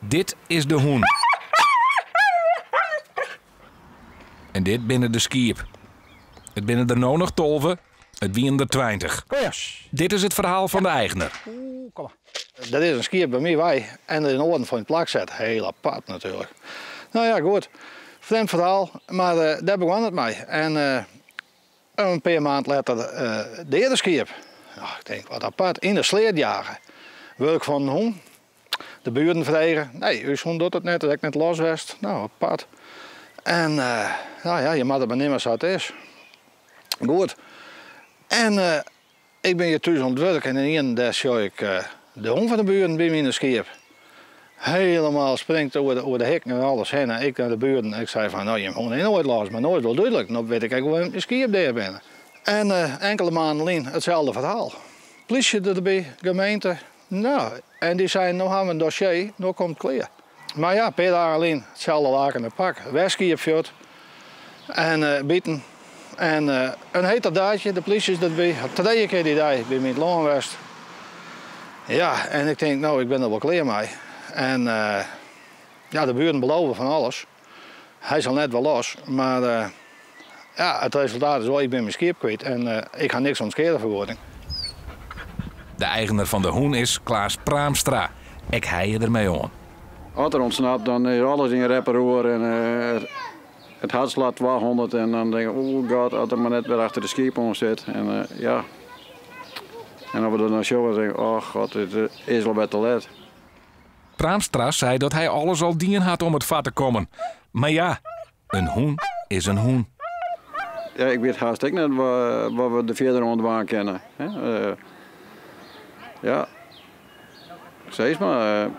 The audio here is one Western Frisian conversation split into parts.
Dit is de hûn. En dit binne de skiep. It binne der no noch 12, it wienen der 20. Dit is it ferhaal fan de eigner. Der is in skiep by my wei en der is in oaren foar yn it plak set. Heel apart natuerlik. No ja, goed. Frjemd ferhaal, mar dêr begûn it mei. En in pear maand letter deade skiep. Nou, ik tink, wat apart. Yn de sleat jage. Wurk fan in hûn. De buren fregen, nee, ús hûn docht it net, is ek net los west. No, apart. En no ja, je moatte it mar nimme sa't it is. Goed. En ik bin hjir thús oan it wurk en ynienen dêr sjoch ik de hûn fan de buren by my yn de skiep. Helemaal springt oer de hikken en alles hinne. Ik nei de buren, ik sei fan, no, jim hûn is noait los, mar no is wol dúdlik. No wit ik ek wêrom't dy skiep dea binne. En inkelde maanden lyn itselde ferhaal. Plysje derby, gemeente. No, en dy seinen, no ha we in dossier, no komt it klear. Mar ja, in pear dagen lyn, itselde laken en pak. Wer skiep fuort en biten. En in heterdaadje, de plysje is derby. Hat trije kear dy dei by my yn it lân west. Ja, en ik tink, no, ik bin der wol klear mei. En ja, de buren belove fan alles. Hy sil net wer los, mar ja, it resultaat is wol, ik bin myn skiep kwyt en ik ha niks oan skeadefergoeding. De eigener fan de hûn is Klaas Praamstra. Ek hy is der mei oan. As er ûntsnapt, dan is alles yn rep en roer en it hart slacht 200 en dan denk ik, oh god, as er mar net wer achter de skiep oan sit. En ja, en as we der dan sjogge, dan denk ik, oh god, it is al wer te let. Praamstra sei dat hy alles al dien hat om it foar te kommen. Mar ja, in hûn is in hûn. Ja, ik wit hast ek net wat we der fierder oan dwaan kinne. Ja, sis mar.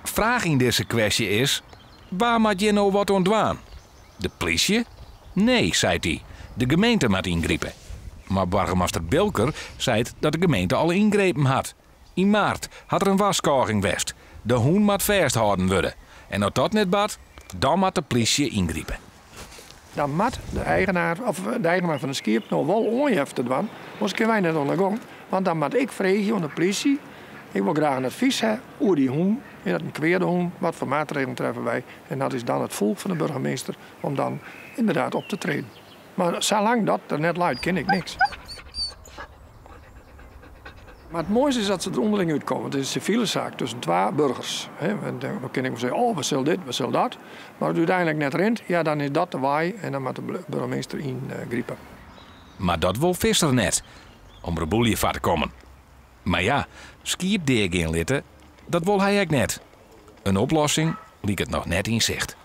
Fraach yn dizze kwestje is, wa moat hjir no wat oan dwaan? De plysje? Nee, seit hy, de gemeente moat yngripe. Mar boargemaster Bilker seit dat de gemeente al yngrepen hat. Yn maart hat der in warskôging west, de hûn moat fêsthâlden wurde. En as dat net bart, dan moat de plysje yngripe. Dan moat de eigenaar of de eigenaar fan de skiep no wol oanjefte dwaan, oars kinne wy net oan de gong. Want dan moat ik freegje oan de plysje, ik wol graach in advys ha oer dy hûn, is dat in kweade hûn, wat foar maatregelen treffe wy? En dat is dan it foech fan de burgemeester om dan ynderdaad op te treden. Mar salang dat der net leit, kin ik niks. Mar it moaiste is dat se der ûnderling útkomme. It is in sivile saak tusken twa burgers. En dan kin ik wol sizze, oh, we sille dit, we sille dat. Mar as it úteinlik net rint, ja, dan is dat de wei en dan moat de burgemeester yngripe. Mar dat wol Visser net, om reboelje foar te kommen. Mar ja, skiep deagean litte, dat wol hy ek net. In oplossing liket noch net yn sicht.